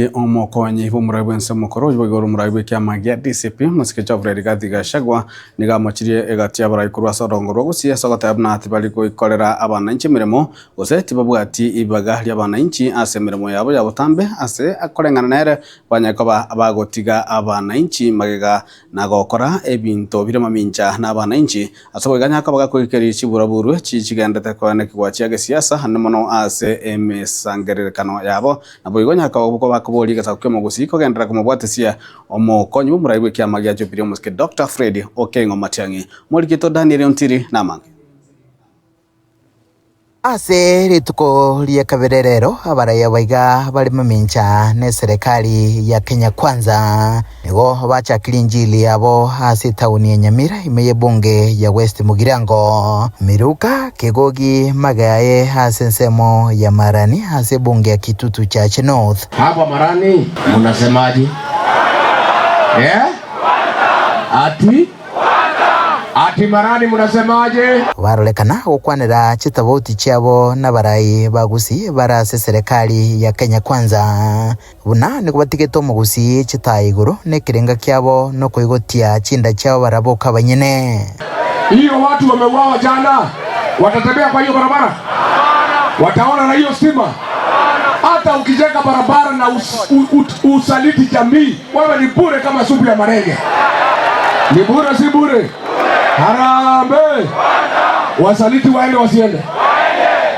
Omokonyi bw'omorai bw'ense omokoro oyio boigo ore omorai bw'ekiama gia DCP, Mosike Geoffrey Rigathi Gachagua, nigo amochirie egati y'abarai korwa ase orongo rwa Gusii ase ogoteba buna tibari goikorera abananchi emeremo gose tibabwati ibaga ri'abananchi ase emeremo yabo ya botambe ase akoreng'ana nere banyare koba bagotiga abananchi magega na gokora ebinto bire mamincha nabananchi Ase goika koba gakoikeria chiburaburwe chi chigendete koenekigwa chia gesiasa ande mono ase emesangererekano yabo. Naboigo nyaka koba koboria egesaku ki'omogusii kogenderera komobwatesia omokonyi bw'omorai bw'ekiama gia Jubilee omosike Doctor Fred Okengo Matiang'i. Morikito Daniel Ontiri namange. Ase rituko ria kabere rero abarai aba iga bare mamincha neserekari ya Kenya Kwanza nigo bachakirie enjili yabo ase etaoni ya Nyamira ime y'ebunge ya West Mugirango. Miruka Kegogi mage aye ase ensemo ya Marani ase ebunge ya Kitutu Chache North. Hapa Marani munasemaje? Eh? Ati? Ati Marani munasemaje? Barorekana gokwanera chitabauti chiabo nabarai ba Gusii bare ase eserekari ya Kenya Kwanza, buna nigo batigete omogusii chitaya igoro na ekerenga kiabo nokoigotia chinda chiabo barabwo abanyene. Hiyo watu wameuawa jana, watatembea kwa hiyo barabara? Wataona na hiyo stima? Hata ukijenga barabara na us, u, u, usaliti jamii, wewe ni bure kama supu ya marenge. Ni bure, si bure? Harambee! Wasaliti waende wasiende?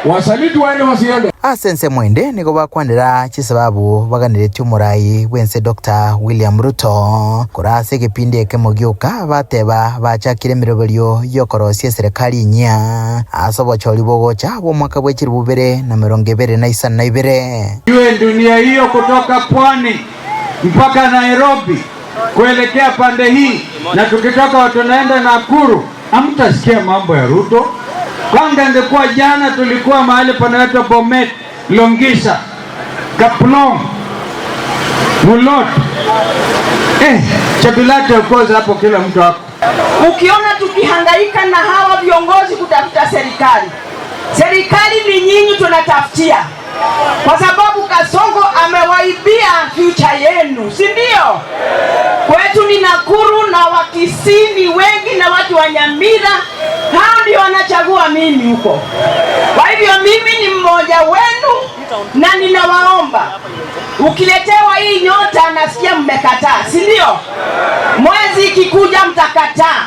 Wasaliti waende wasiende? Ase ensemo ende nigo bakwanera chisababu baganeretie omorai bw'ense Doctor William Ruto korwa ase egepindi ekemo gioka bateba bachakire emeroberio y'okorosia eserekari enyia ase obochori bogocha bw'omwaka bwe chilifu bibere na emerongo ebere na isano na ibere. Iwe dunia hiyo kutoka pwani mpaka Nairobi kuelekea pande hii, na tukitoka tunaenda Nakuru, hamtasikia mambo ya Ruto. Kwanza ingekuwa jana tulikuwa mahali panaitwa Bomet, Longisa, Kaplong, Mulot, eh, Chebilat of course, hapo kila mtu hapo. Ukiona tukihangaika na hawa viongozi kutafuta serikali, serikali ni nyinyi tunatafutia, kwa sababu Kasongo amewaibia future yenu, si ndio? Kwetu ni Nakuru na Wakisii ni wengi na watu wa Nyamira, hao ndio wanachagua mimi huko. Kwa hivyo mimi ni mmoja wenu na ninawaomba, ukiletewa hii nyota, nasikia mmekataa, si ndio? Mwezi ikikuja mtakataa,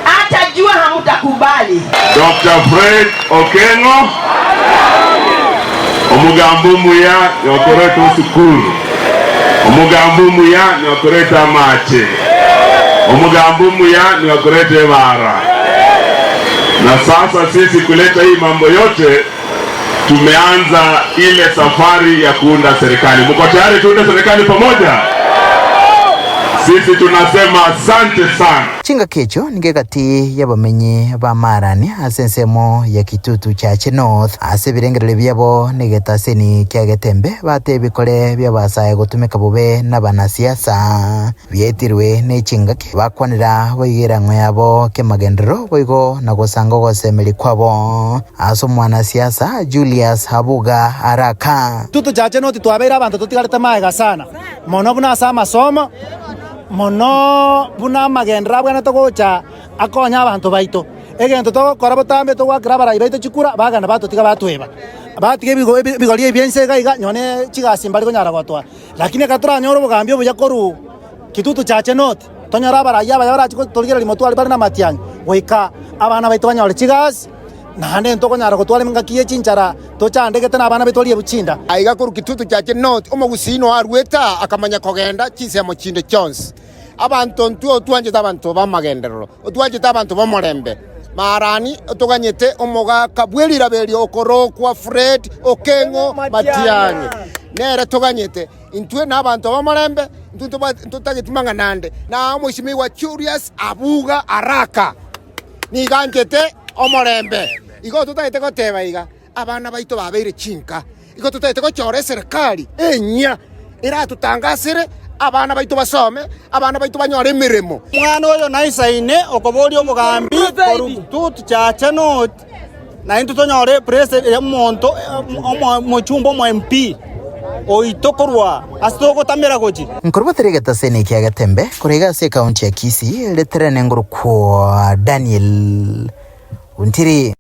hata jua hamtakubali. Dr. Fred Okengo omugambo omuya niokoreta osukuru omugambo omuya niokoreta amache omugambo omuya niokoreta ebara na sasa sisi kuleta hii mambo yote tumeanza ile safari ya kuunda serikali. Mko tayari tuunde serikali pamoja? Sisi tunasema asante sana. Chingaki echio nigo egati y'abamenyi ba Marani ase ensemo ya Kitutu Chache North. Ase ebirengererio biabo negetaseni kia Getembe batebia ebikore bi'abasae gotumeka bobe nabanasiasa bietirwe ne chingaki bakwanera boigo erang'o yabo kemagenderero boigo na gosanga ogosemeria kwabo ase omwanasiasa Julius Abuga Araka. Kitutu Chache North twabeire abanto totigarete magega sana mono buna ase amasomo, Mono buna amagenderero abwenerete gocha akonye abanto baito. Egento togokora botambe togoakera abarai baito chikura, bagenda batotiga batweba. Batiga ebigo ebigori ebi bi'ense iga iga, nonya ne chigasi mbari konyara gotoa. Lakini ekero toranyore obogambi obuya korwa Kitutu Chache North, tonyore abarai abaya barache gotorigereria motware bare namatiang'i, goika abana baito banyore chigasi, naende ntokonyara gotwara engaki ye chinchara tochandegete na abana baito barie chinda. Aiga korwa Kitutu Chache North, omogusii noyo aruete aa akamanya kogenda chinsemo chinde chionsi. Abanto ntwe otwanchete abanto b'amagenderero, otwanchete abanto b'omorembe. Marani otoganyete omogaka bw'eriraba erio okorokwa Fred Okengo Matiang'i. Nere toganyete. Intwe nabanto b'omorembe, intwe ntotageti mang'ana ande. Na omoisimigwa Julius Abuga Araka nigo anchete omorembe. Igo totagete goteba iga, abana baito babeire chinka. Igo totagete gochora eserekari enyia eratotangasere abana baito basome, abana baito banyore emeremo. Omwana oyo naisaine okoboria obogambi korwa Kitutu Chache North, naintwe tonyore epresident omonto omochumba omo MP. oito korwa ase togotamera gochia. Nkorubatera egetaseni ekia Getembe korwa iga ase ekaunti ya Kisii, reterene ngorokwa Daniel Ontiri.